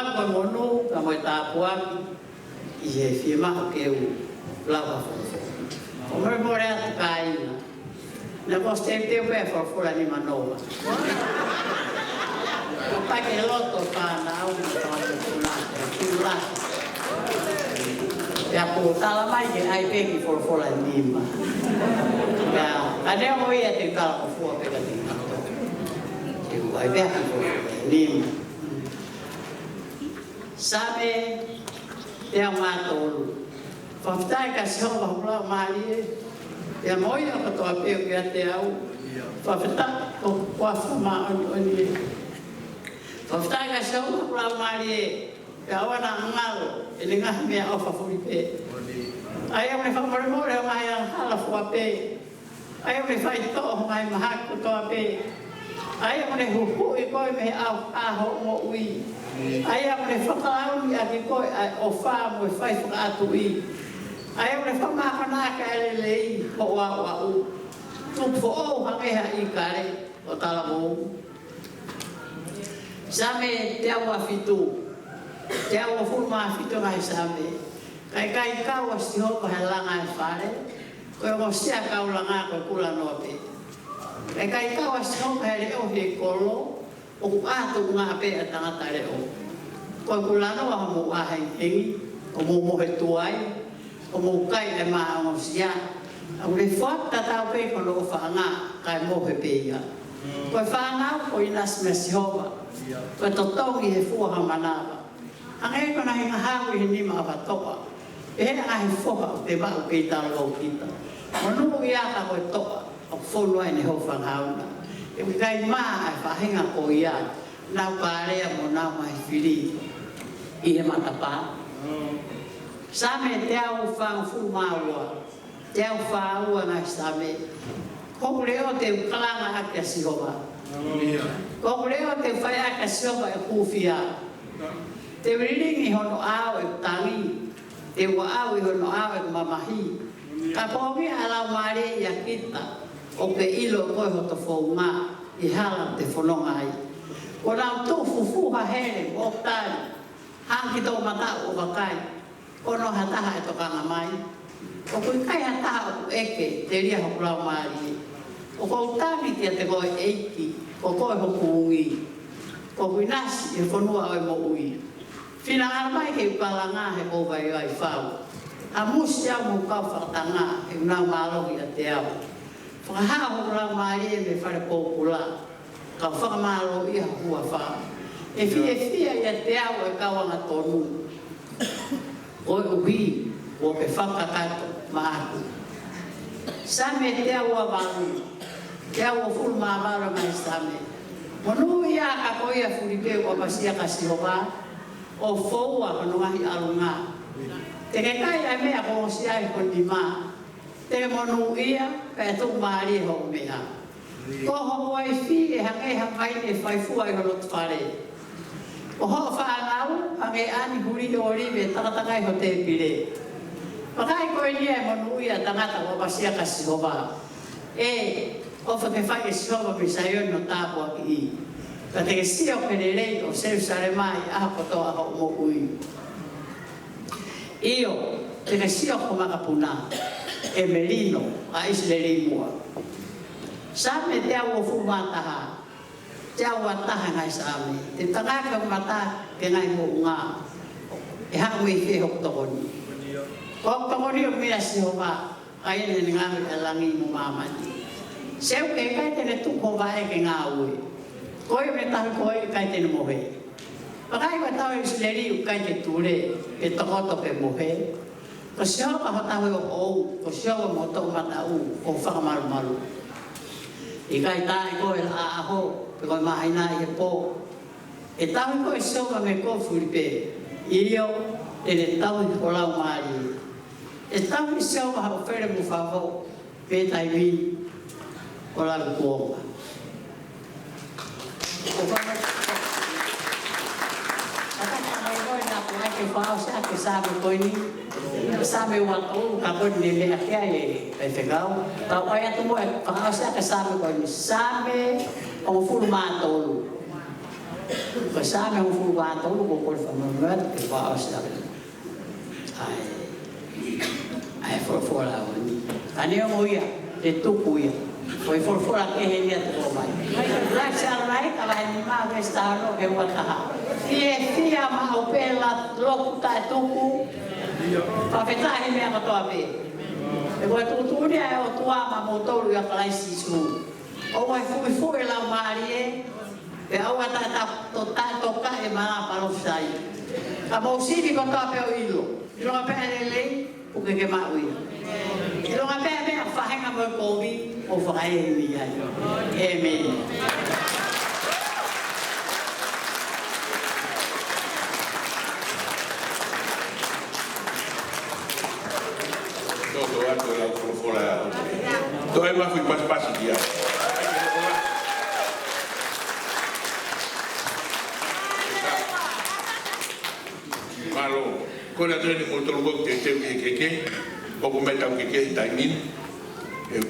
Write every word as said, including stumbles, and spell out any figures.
Ko e monū, ka mo e tāpuaki, ʻi he fiemaʻu ke u lau ha folofola. Fakamolemole atu kāinga. Naʻá ku ʻosi teuteu pē folofola nimanoa. Ko e pake loto fānau, mo e fānau puna, puna. Pea kuo tala mai ke ʻai pē ki he folofola nima. Ka, ka neongo ia te u talangofua pē ka te u ʻai pē ki he folofola nima. Saame teau mā tolu. Fakafetaʻi kia Sihova hoku laumālie, pea mo ia kotoa pē ʻoku ʻiate au, fakafetaʻi ki hoku huafa māʻoniʻoni. Fakafetaʻi kia Sihova hoku laumālie, pea ʻoua naʻa ngalo ʻene ngaahi meʻaʻofa fulipē. ʻA ia ʻoku ne fakamolemole hoʻo ngaahi angahala fua pē. ʻA ia ʻoku ne faitoʻo hoʻo ngaahi mahaki kotoa pē. ʻA ia ʻoku ne huhuʻi koe mei he ʻauha ʻo hoʻo moʻui. ʻA ia ʻoku ne fakalauni ʻaki koe ʻa e ʻofa mo e fai fakaʻatuʻi. ʻA ia ʻoku ne fakamākona ʻaki ʻa e lelei hoʻo aʻuaʻu. Tupu foʻou hangē ha ʻīkale ʻo talavou. Saame teau ua fitu. Teau ua fitu mā fitu ngaahi saame. Ka ʻikai kau ʻa Sihova he langa ʻo e fale, ko e ongosia ʻa e kau langa ko e kulanoa pē. Ka ʻikai kau ʻa Sihova he leʻo ʻi he kolo, ʻoku ʻā tuʻunga pē ʻa e tangata leʻo. Ko e kulanoa hoʻomou ʻā hengihengi, ʻo mou mohe tuai, ʻo mou kai ʻa e mā ongosia. ʻOku ne foaki tatau pē ki hono ʻofaʻanga, kae mohe pē ia. Ko e fānau ko e ʻinasi mei Sihova, ko e totongi he fua ha manava. Hangē ko e ngaahi ngahau ʻi he nima ʻo ha toʻa, pehē ʻa e ngaahi foha ʻoku te maʻu kei talavou kita. Monūʻia ka ko e toʻa ʻoku fonu ai ʻene hōfangahau na. He ʻoku ʻikai mā ʻa e faʻahinga ko ia ʻoku nau pālea mo ʻenau ngaahi fili ʻi he matapā. Saame teau fāngofulu mā ua. Teau fā ua ngaahi saame. Ko hoku leʻo te u kalanga ʻaki ʻa Sihova. Ko hoku leʻo te u fai ʻaki ʻa Sihova ʻeku hūfia. Te u lilingi ʻi hono ʻao ʻeku tangi. Te u aʻu ʻi hono ʻao ʻeku mamahi. Ka pongia ʻa e laumālie ʻia kita, ʻoku ke ʻilo ʻe koe hoto founga ʻi he hala te u fononga ai. Kuo nau tuʻu fufū ha hele mo tali, hangē ko e toʻomataʻu ʻo e kakai. Ko hono ha taha ʻe tokanga mai. ʻOku ʻikai ha taha ʻoku ʻeke telia hoku laumālie. ʻOku ou tangi kiate koe ʻEiki, ko koe hoku ungi. Ko hoku ʻinasi ʻi he fonua ʻo e moʻui. Finangalo mai ke u kalanga he ʻoku ou vaivai fau. Hamusi au mo hoku kau fakatanga, he ʻoku nau mālohi ʻiate au. Fakahā hoku laumālie mei he fale pōpula, kau fakamālōʻia ho huafa. ʻE fiefia ʻiate au ʻa e kau angatonu, koeʻuhi kuo ke fakakakato maʻaku. Saame teau ua valu, teau ua fitu mā valu ngaahi saame. Monūʻia ka ko ia fulipē ʻoku ʻapasia kia Sihova, ʻo foua hono ngaahi ʻalunga. Te ke kai ʻa e meʻa kuo ongosia ʻe ho nima. Te ke monūʻia, pea ʻe tuʻumālie hoʻo meʻa. Ko hoʻo uaifi ʻe hangē ha vaine faifua ʻi ho loto fale. Ko hoʻo fānau, hangē ʻa e ʻani huli ʻōlive takatakai ho tēpile. Vakai ko eni ʻa e monūʻia ʻa e tangata ʻoku ʻapasia kia Sihova. ʻE, ʻofa ke fai ʻe Sihova mei Saione hono tāpuakiʻi. Ka te ke sio ki he lelei ʻo Selusalema ʻi he ʻaho kotoa hoʻo moʻui. ʻIo, te ke sio ki ho makapuna, ʻe melino ʻa ʻIsileli muʻa. Saame teau ua fitu mā taha, teau ua taha ngaahi saame. Te u tangaki hoku mata ki he ngaahi moʻunga, ʻe haʻu mei fē hoku tokoni. Ko hoku tokoni ʻoku mei a Sihova, ʻa ia naʻa ne ngaohi ʻa langi mo māmani. Seuke, ʻikai te ne tuku ho vaʻe ke ngāue. Ko ia ʻoku ne tauhi koe, ʻikai te ne mohe. Vakai, ko e tauhi ʻo ʻIsileli ʻoku ʻikai te ne tule, pe tokoto pe mohe. Ko Sihova ho tauhi ʻoʻou, ko Sihova mo ho toʻomataʻu ʻoku fakamalumalu. ʻIkai taaʻi koe ʻe he laʻā ʻaho, pe ko e māhina ʻi he pō. ʻE tauhi koe ʻe Sihova mei he kovi fulipē. ʻIo, te ne tauhi ho laumālie. ʻE tauhi ʻe Sihova hoʻo fele mo fafo, pea taimi ʻo lalu kuonga. ʻOku ou fakamolemole naʻa ku ʻai ke fakaʻosi ʻaki e saame ko eni. Saame ua tolu, ka ko eni ne meʻa ki ai e faifekau. Ka u ʻai atu mo e fakaʻosi ʻaki e saame ko eni. Saame hongofulu mā tolu. Ko e Saame hongofulu mā tolu, ko e kole fakamolemole atu ke fakaʻosi ʻaki ʻa e, ʻa e folofola ʻo e ʻaho ni. Ka neongo ia, te u tuku ia. Ko e folofola kehe ia te u ʻomai. Laʻi Sāme, ka lahi ni mā veesi taha ono ki he ua taha. Fiefia maʻu pē ʻa e lotu taʻetuku. Fakafetaʻi he meʻa kotoa pē. He ko e tuʻutuʻuni ʻa e ʻOtua maʻamoutolu ʻia Kalaisi Sīsū. ʻOua ʻe fuifui e laumālie, pea ʻoua ʻe taʻe ta-, to-, taʻetokaʻi e mala palofisai. Ka mou sivi kotoa pē ʻo ʻilo. ʻIlonga pē ʻa e lelei, puke ke maʻu ia. ʻIlonga pē ʻa e meʻa feinga mo e kovi, ʻo fakaʻehiʻehi ai. ʻĒmeni. Tō, tō atu e lau folofola. Toe mafi pasipasi kia. Mālō. Ko ena tō eni mo tolu ko te te ke ke. ʻOku meʻa tau ke ke taimi ni. ʻE ki